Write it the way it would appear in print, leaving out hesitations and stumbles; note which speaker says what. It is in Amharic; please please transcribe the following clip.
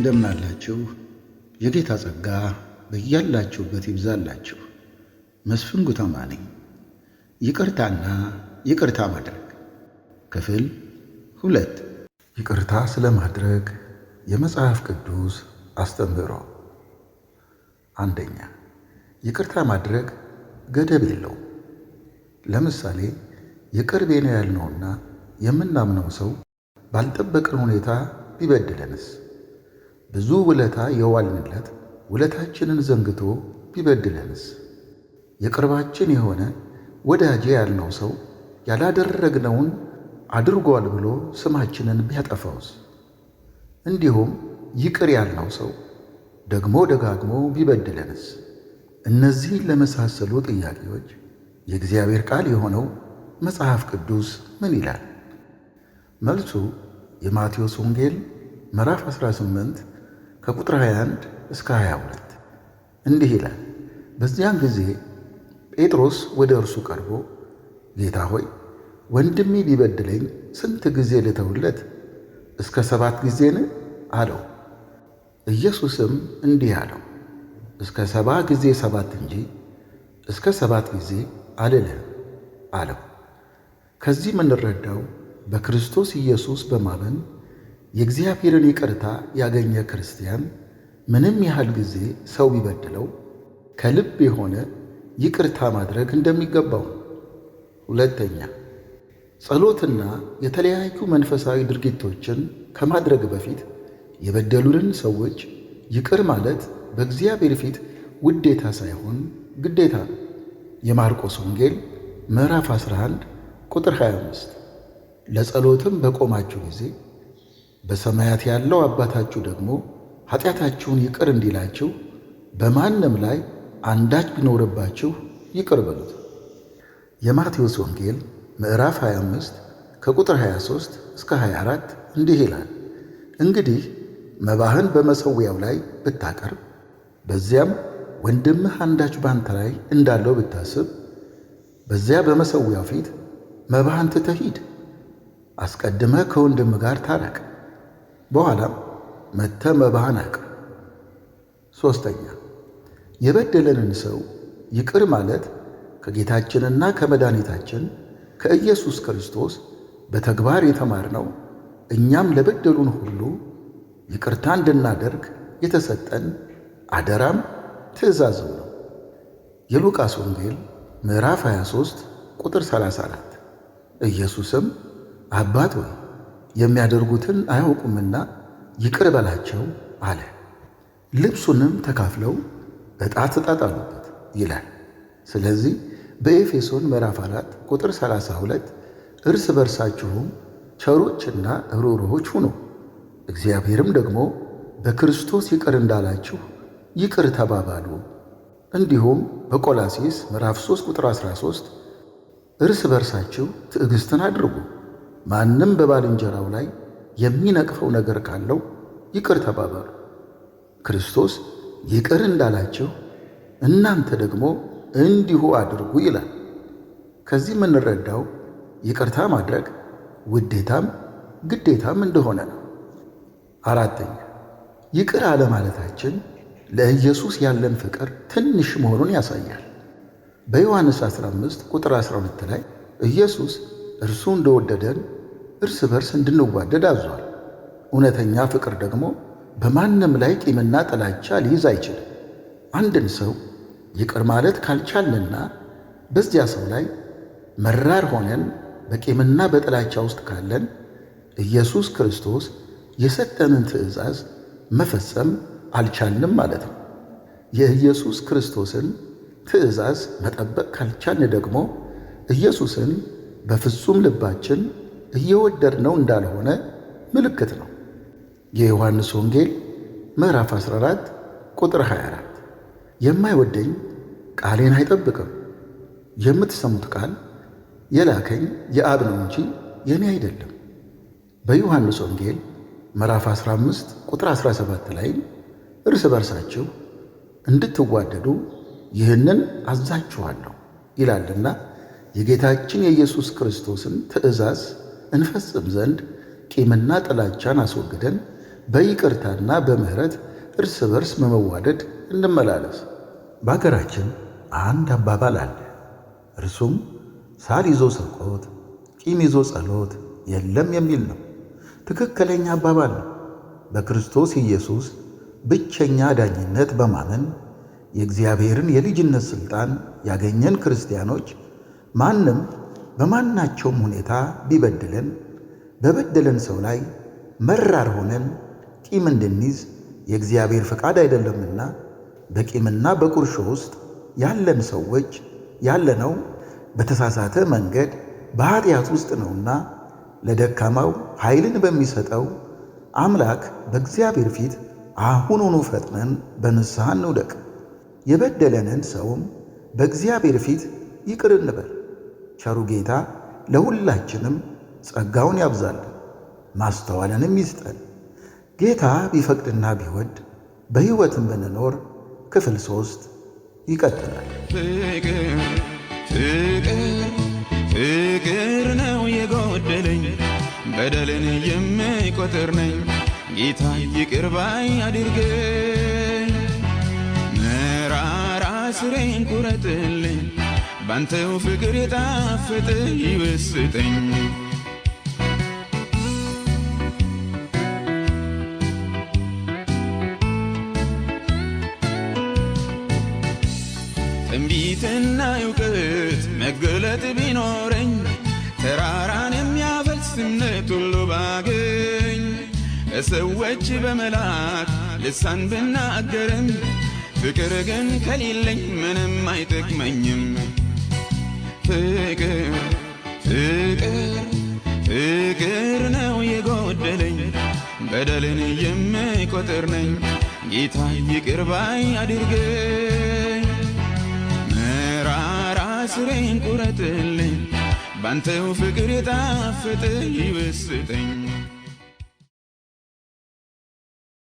Speaker 1: እንደምን አላችሁ? የጌታ ጸጋ በያላችሁበት ይብዛላችሁ። መስፍን ጉተማ ነኝ። ይቅርታና ይቅርታ ማድረግ ክፍል 2። ይቅርታ ስለማድረግ የመጽሐፍ ቅዱስ አስተምህሮ። አንደኛ፣ ይቅርታ ማድረግ ገደብ የለውም። ለምሳሌ የቅርቤ ነው ያልነውና የምናምነው ሰው ባልጠበቅን ሁኔታ ቢበድለንስ? ብዙ ውለታ የዋልንለት ውለታችንን ዘንግቶ ቢበድለንስ? የቅርባችን የሆነ ወዳጄ ያልነው ሰው ያላደረግነውን አድርጓል ብሎ ስማችንን ቢያጠፋውስ? እንዲሁም ይቅር ያልነው ሰው ደግሞ ደጋግሞ ቢበድለንስ? እነዚህን ለመሳሰሉ ጥያቄዎች የእግዚአብሔር ቃል የሆነው መጽሐፍ ቅዱስ ምን ይላል? መልሱ የማቴዎስ ወንጌል ምዕራፍ 18 ከቁጥር 21 እስከ 22 እንዲህ ይላል። በዚያን ጊዜ ጴጥሮስ ወደ እርሱ ቀርቦ ጌታ ሆይ፣ ወንድሜ ቢበድለኝ ስንት ጊዜ ልተውለት? እስከ 7 ጊዜን? አለው። ኢየሱስም እንዲህ አለው፣ እስከ 70 ጊዜ 7 እንጂ እስከ 7 ጊዜ አልልህም አለው። ከዚህ የምንረዳው በክርስቶስ ኢየሱስ በማመን የእግዚአብሔርን ይቅርታ ያገኘ ክርስቲያን ምንም ያህል ጊዜ ሰው ቢበድለው ከልብ የሆነ ይቅርታ ማድረግ እንደሚገባው ነው። ሁለተኛ፣ ጸሎትና የተለያዩ መንፈሳዊ ድርጊቶችን ከማድረግ በፊት የበደሉንን ሰዎች ይቅር ማለት በእግዚአብሔር ፊት ውዴታ ሳይሆን ግዴታ ነው። የማርቆስ ወንጌል ምዕራፍ 11 ቁጥር 25 ለጸሎትም በቆማችሁ ጊዜ በሰማያት ያለው አባታችሁ ደግሞ ኃጢአታችሁን ይቅር እንዲላችሁ በማንም ላይ አንዳች ቢኖርባችሁ ይቅር በሉት። የማቴዎስ ወንጌል ምዕራፍ 25 ከቁጥር 23 እስከ 24 እንዲህ ይላል፣ እንግዲህ መባህን በመሠዊያው ላይ ብታቀርብ በዚያም ወንድምህ አንዳች ባንተ ላይ እንዳለው ብታስብ በዚያ በመሠዊያው ፊት መባህን ትተህ ሂድ። አስቀድመህ ከወንድምህ ጋር ታረቅ፣ በኋላም መጥተህ መባህን አቅርብ። ሶስተኛ፣ የበደለንን ሰው ይቅር ማለት ከጌታችንና ከመድኃኒታችን ከኢየሱስ ክርስቶስ በተግባር የተማርነው እኛም ለበደሉን ሁሉ ይቅርታ እንድናደርግ የተሰጠን አደራም ትእዛዝም ነው። የሉቃስ ወንጌል ምዕራፍ 23 ቁጥር 34 ኢየሱስም አባት ሆይ የሚያደርጉትን አያውቁምና ይቅር በላቸው አለ። ልብሱንም ተካፍለው ዕጣ ተጣጣሉበት ይላል። ስለዚህ በኤፌሶን ምዕራፍ 4 ቁጥር 32 እርስ በርሳችሁም ቸሮችና ርኅሩኆች ሁኑ፣ እግዚአብሔርም ደግሞ በክርስቶስ ይቅር እንዳላችሁ ይቅር ተባባሉ። እንዲሁም በቆላሲስ ምዕራፍ 3 ቁጥር 13 እርስ በርሳችሁ ትዕግስትን አድርጉ፣ ማንም በባልንጀራው ላይ የሚነቅፈው ነገር ካለው ይቅር ተባባሉ፣ ክርስቶስ ይቅር እንዳላችሁ እናንተ ደግሞ እንዲሁ አድርጉ ይላል። ከዚህ የምንረዳው ይቅርታ ማድረግ ውዴታም ግዴታም እንደሆነ ነው። አራተኛ፣ ይቅር አለማለታችን ለኢየሱስ ያለን ፍቅር ትንሽ መሆኑን ያሳያል። በዮሐንስ 15 ቁጥር 12 ላይ ኢየሱስ እርሱ እንደወደደን እርስ በርስ እንድንዋደድ አዟል። እውነተኛ ፍቅር ደግሞ በማንም ላይ ቂምና ጥላቻ ሊይዝ አይችልም። አንድን ሰው ይቅር ማለት ካልቻልንና በዚያ ሰው ላይ መራር ሆነን በቂምና በጥላቻ ውስጥ ካለን ኢየሱስ ክርስቶስ የሰጠንን ትእዛዝ መፈጸም አልቻልንም ማለት ነው። የኢየሱስ ክርስቶስን ትእዛዝ መጠበቅ ካልቻልን ደግሞ ኢየሱስን በፍጹም ልባችን እየወደድነው እንዳልሆነ ምልክት ነው። የዮሐንስ ወንጌል ምዕራፍ 14 ቁጥር 24 የማይወደኝ ቃሌን አይጠብቅም፣ የምትሰሙት ቃል የላከኝ የአብ ነው እንጂ የኔ አይደለም። በዮሐንስ ወንጌል ምዕራፍ 15 ቁጥር 17 ላይ እርስ በርሳችሁ እንድትዋደዱ ይህንን አዛችኋለሁ ይላልና የጌታችን የኢየሱስ ክርስቶስን ትእዛዝ እንፈጽም ዘንድ ቂምና ጥላቻን አስወግደን በይቅርታና በምሕረት እርስ በርስ በመዋደድ እንመላለስ። በአገራችን አንድ አባባል አለ። እርሱም ሳር ይዞ ስርቆት፣ ቂም ይዞ ጸሎት የለም የሚል ነው። ትክክለኛ አባባል ነው። በክርስቶስ ኢየሱስ ብቸኛ ዳኝነት በማመን የእግዚአብሔርን የልጅነት ሥልጣን ያገኘን ክርስቲያኖች ማንም በማናቸውም ሁኔታ ቢበድለን በበደለን ሰው ላይ መራር ሆነን ቂም እንድንይዝ የእግዚአብሔር ፈቃድ አይደለምና በቂምና በቁርሾ ውስጥ ያለን ሰዎች ያለነው በተሳሳተ መንገድ በኃጢአት ውስጥ ነውና ለደካማው ኃይልን በሚሰጠው አምላክ በእግዚአብሔር ፊት አሁኑኑ ፈጥነን በንስሐ እንውደቅ። የበደለንን ሰውም በእግዚአብሔር ፊት ይቅር እንበል። ቸሩ ጌታ ለሁላችንም ጸጋውን ያብዛልን፣ ማስተዋልንም ይስጠን። ጌታ ቢፈቅድና ቢወድ በሕይወትም ብንኖር ክፍል 3 ይቀጥላል።
Speaker 2: ፍቅር ፍቅር ፍቅር ነው የጎደለኝ፣ በደልን የምቆጥር ነኝ። ጌታ ይቅር ባይ አድርገኝ፣ መራራ ስሬን ቁረጥልኝ፣ ባንተው ፍቅር የጣፈጠ ይበስጠኝ። ትንቢትና እውቀት መገለጥ ቢኖረኝ፣ ተራራን የሚያፈልስ እምነት ሁሉ ባገኝ፣ ለሰዎች በመላክ ልሳን ብናገርም፣ ፍቅር ግን ከሌለኝ ምንም አይጠቅመኝም። ፍቅር ፍቅር ፍቅር ነው የጎደለኝ፣ በደልን የምቆጥር ነኝ። ጌታ ይቅር ባይ አድርገኝ፣ መራራ ስሬን ቁረጥልኝ፣ ባንተው ፍቅር የጣፈጠ ይበስጠኝ።